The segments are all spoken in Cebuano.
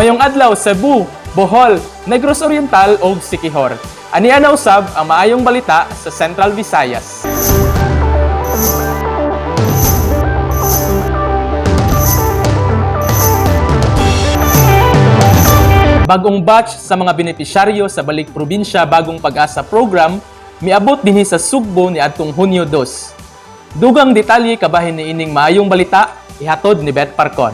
Mayong adlaw, Cebu, Bohol, Negros Oriental ug Siquijor. Ania na usab ang maayong balita sa Central Visayas. Bagong batch sa mga benepisyaryo sa Balik Probinsya Bagong Pag-asa Program miabot dinhi sa Sugbo ni adtong Hunyo 2. Dugang detalye kabahin ni ining maayong balita ihatod ni Beth Parcon.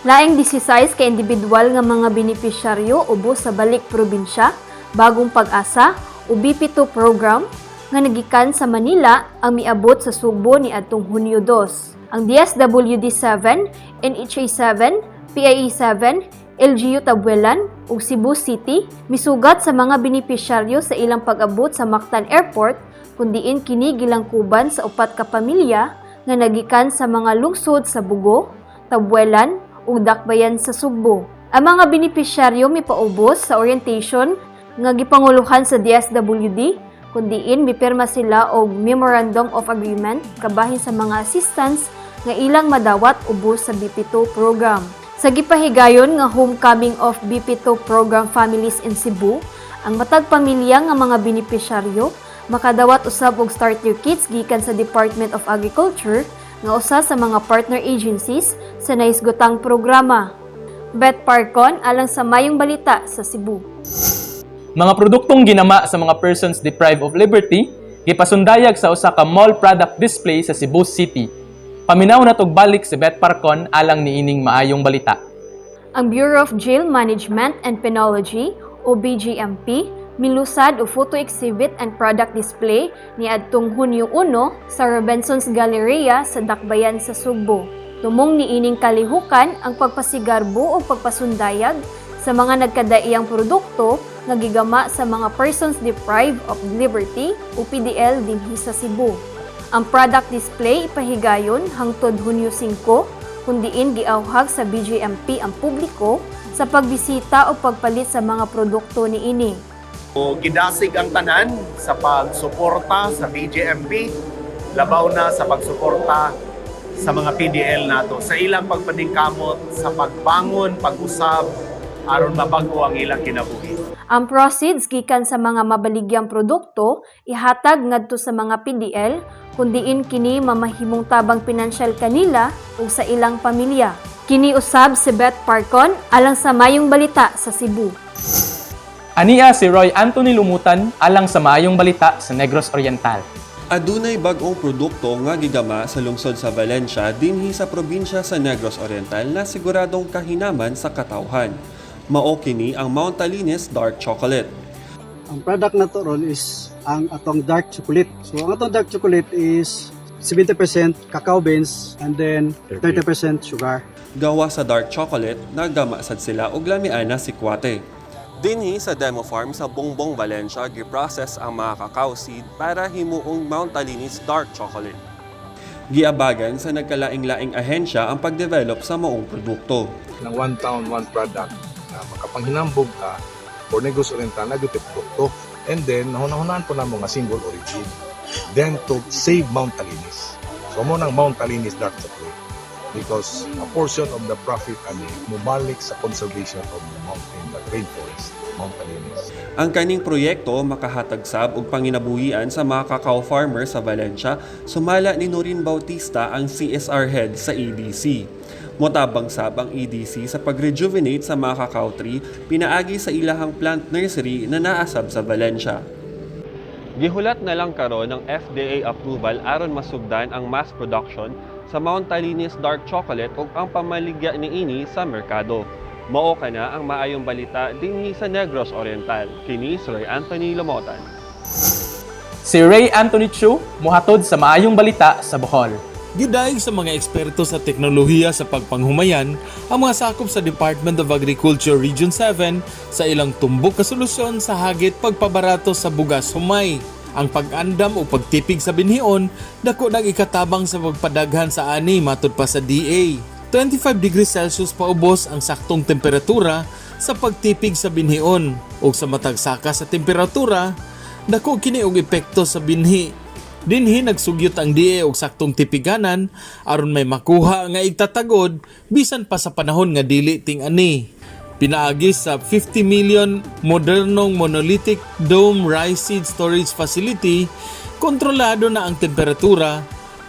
Laing 16 ka individual nga mga benepisyaryo ubos sa Balik Probinsya, Bagong Pag-asa o BP2 program nga nagikan sa Manila ang miabot sa Sugbo ni adtong Hunyo 2. Ang DSWD 7, NHA 7, PIE 7, LGU Tabuelan ug Cebu City misugat sa mga benepisyaryo sa ilang pag-abot sa Mactan Airport, kun diin kini gilangkuban sa upat ka pamilya nga nagikan sa mga lungsod sa Bogo, Tabuelan ug Dakbayan sa Sugbo. Ang mga benepisyaryo mipaubos sa orientation nga gipanguluhan sa DSWD, kun diin mipirma sila og Memorandum of Agreement kabahin sa mga assistance nga ilang madawat ubos sa BP2 program. Sa gipahigayon nga homecoming of BP2 program families in Cebu, ang matag pamilya nga mga benepisyaryo makadawat usab og starter kits gikan sa Department of Agriculture nga usa sa mga partner agencies sa nahisgutang programa. Beth Parcon alang sa Mayong Balita sa Cebu. Mga produktong ginama sa mga persons deprived of liberty gipasundayag sa usa ka mall product display sa Cebu City. Paminaw na tog balik si Beth Parcon alang niining maayong balita. Ang Bureau of Jail Management and Penology o BJMP milusad og photo exhibit and product display ni adtong Hunyo 1 sa Robinson's Galleria sa Dakbayan sa Sugbo. Tumong niining kalihukan ang pagpasigarbo o pagpasundayag sa mga nagkadaiyang produkto nga gigama sa mga persons deprived of liberty o PDL dinhi sa Cebu. Ang product display ipahigayon hangtod Hunyo 5, kun diin giawhag sa BJMP ang publiko sa pagbisita o pagpalit sa mga produkto niini. So, gidasig ang tanan sa pagsuporta sa BJMP, labaw na sa pagsuporta sa mga PDL nato sa ilang pagpaningkamot, sa pagbangon, pag-usab, aron mabago ang ilang kinabuhi. Ang proceeds gikan sa mga mabaligyang produkto ihatag ngadto sa mga PDL, kun diin kini mamahimong tabang pinansyal kanila ug sa ilang pamilya. Kini usab si Beth Parcon alang sa Mayong Balita sa Cebu. Ania si Roy Anthony Lumutan alang sa Maayong Balita sa Negros Oriental. Adunay bag-ong produkto nga gigama sa lungsod sa Valencia dinhi sa probinsya sa Negros Oriental na siguradong kahinaman sa katawhan. Mao kini ang Mount Talinis Dark Chocolate. Ang product na to ron is ang atong dark chocolate. So ang atong dark chocolate is 70% cacao beans and then 30% sugar. Gawa sa dark chocolate, nagama sad sila og lamian na sikwate. Dinhi sa demo farm sa Bongbong, Valencia, giprocess ang mga cacao seed para himuong Mount Talinis Dark Chocolate. Giabagan sa nagkalaing-laing ahensya ang pagdevelop sa maong produkto. Ng one town, one product na makapanghinambog ka for Negros Oriental na gyud produkto. And then, nahuna-hunaan po namo nga single origin. Then, to save Mount Talinis. So, mao nang Mount Talinis Dark Chocolate. Because a portion of the profit ani mubalik sa conservation of the mountain, the rainforest, Mount Talinis. Ang kaning proyekto makahatag sab og panginabuhian sa mga cacao farmer sa Valencia, sumala ni Noreen Bautista, ang CSR head sa EDC. Motabang sab ang EDC sa pag-rejuvenate sa mga cacao tree pinaagi sa ilahang plant nursery na naasab sa Valencia. Gihulat na lang karon ng FDA approval aron masugdan ang mass production sa Mount Talinis Dark Chocolate ug ang pamaligya niini sa merkado. Mao kana ang maayong balita dinhi sa Negros Oriental. Kini si Roy Anthony Lomotan. Si Ray Anthony Chu muhatod sa Maayong Balita sa Bohol. Gidayeg sa mga eksperto sa teknolohiya sa pagpanghumayan ang mga sakop sa Department of Agriculture Region 7 sa ilang tumbok ka solusyon sa hagit pagpabarato sa bugas humay. Ang pag-andam o pagtipig sa binhion dako nang ikatabang sa pagpadaghan sa ani, matud pa sa DA. 25 degrees Celsius paubos ang saktong temperatura sa pagtipig sa binhion ug sa matag saka sa temperatura, dako kini og epekto sa binhi. Dinhi nagsugyot ang DA og saktong tipiganan aron may makuha nga igtatagod bisan pa sa panahon nga dili ting-ani. Pinaagi sa 50 million modernong monolithic dome rice seed storage facility, kontrolado na ang temperatura,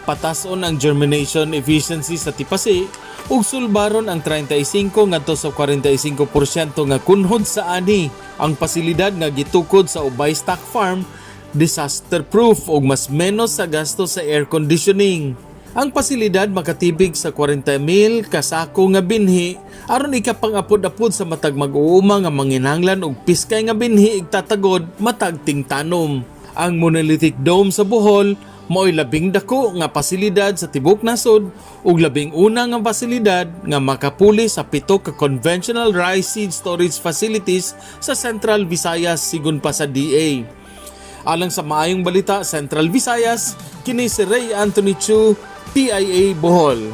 patason ang germination efficiency sa tipasi ug sulbaron ang 35 ngadto sa 45% nga kunhod sa ani. Ang pasilidad nga gitukod sa Ubay Stock Farm, disaster proof ug mas menos sa gasto sa air conditioning. Ang pasilidad makatibig sa 40,000 kasako nga binhi aron ikapang-apod-apod sa matag mag-uuma nga manginhanglan og piskay nga binhi igtatagod matag tingtanom. Ang monolithic dome sa Bohol mao'y labing dako nga pasilidad sa tibok nasod ug labing una nga pasilidad nga makapuli sa pito ka conventional rice seed storage facilities sa Central Visayas, sigon pa sa DA. Alang sa Maayong Balita Central Visayas, kini si Ray Anthony Chu, PIA Bohol.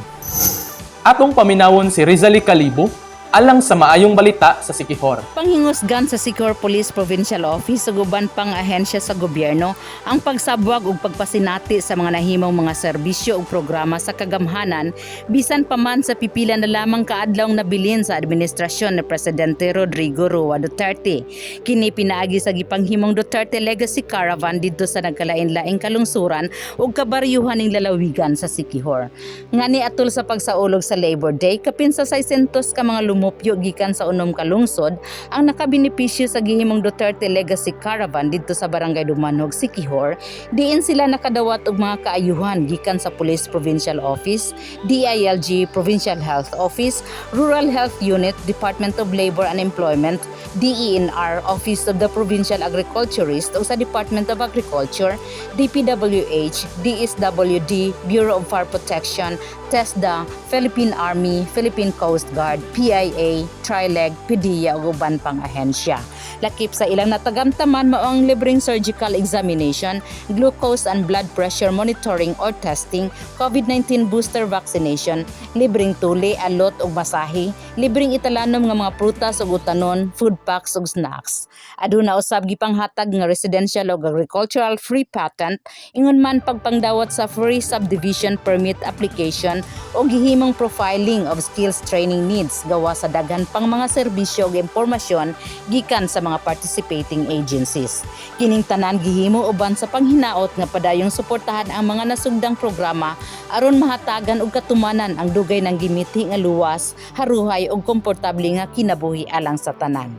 Atong paminawon si Rizali Kalibo alang sa Maayong Balita sa Siquijor. Panghingusgan sa Siquijor Police Provincial Office ug uban pang ahensya sa gobyerno ang pagsabwag ug pagpasinati sa mga nahimong mga serbisyo ug programa sa kagamhanan bisan pa man sa pipila na lamang kaadlaw nabilin sa administrasyon ni Presidente Rodrigo Roa Duterte. Kini pinaagi sa gipanghimong Duterte Legacy Caravan didto sa nagkalain-laing kalungsuran ug kabaryuhan ning lalawigan sa Siquijor. Ngani atol sa pagsaulog sa Labor Day, kapin sa 600 ka mga lumupyo gikan sa 6 ka lungsod ang nakabenepisyo sa gihimong Duterte Legacy Caravan didto sa Barangay Dumanhog, Siquijor, diin sila nakadawat og mga kaayuhan gikan sa Police Provincial Office, DILG Provincial Health Office, Rural Health Unit, Department of Labor and Employment, DENR, Office of the Provincial Agriculturist o sa Department of Agriculture, DPWH, DSWD, Bureau of Fire Protection, TESDA, Philippine Army, Philippine Coast Guard, PIA, Trileg, PDEA ug uban pang ahensya. Lakip sa ilang natagamtaman mao ang libreng surgical examination, glucose and blood pressure monitoring or testing, COVID-19 booster vaccination, libreng tuli, alot ug masahe, libreng italanom nga mga prutas ug utanon, food packs ug snacks. Aduna usab gipanghatag nga residential ug agricultural free patent, ingon man pagpangdawat sa free subdivision permit application o gihimong profiling of skills training needs, gawa sa daghan pang mga serbisyo ug impormasyon gikan sa mga participating agencies. Kining tanan gihimo uban sa panghinaot nga padayong suportahan ang mga nasugdang programa aron mahatagan og katumanan ang dugay ng gimithi nga luwas, haruhay ug komportable nga kinabuhi alang sa tanan.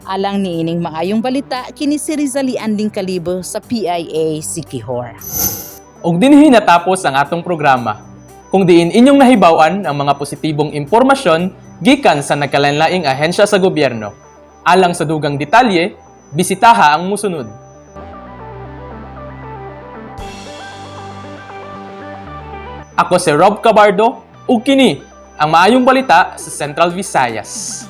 Alang niining Maayong Balita, kini si Rizali Anding Kalibo sa PIA Siquijor. Ug dinhi natapos ang atong programa, kung diin inyong nahibaw-an ang mga positibong impormasyon gikan sa nagkalainlaing ahensya sa gobyerno. Alang sa dugang detalye, bisitaha ang musunod. Ako si Rob Cabardo ug kini ang Maayong Balita sa Central Visayas.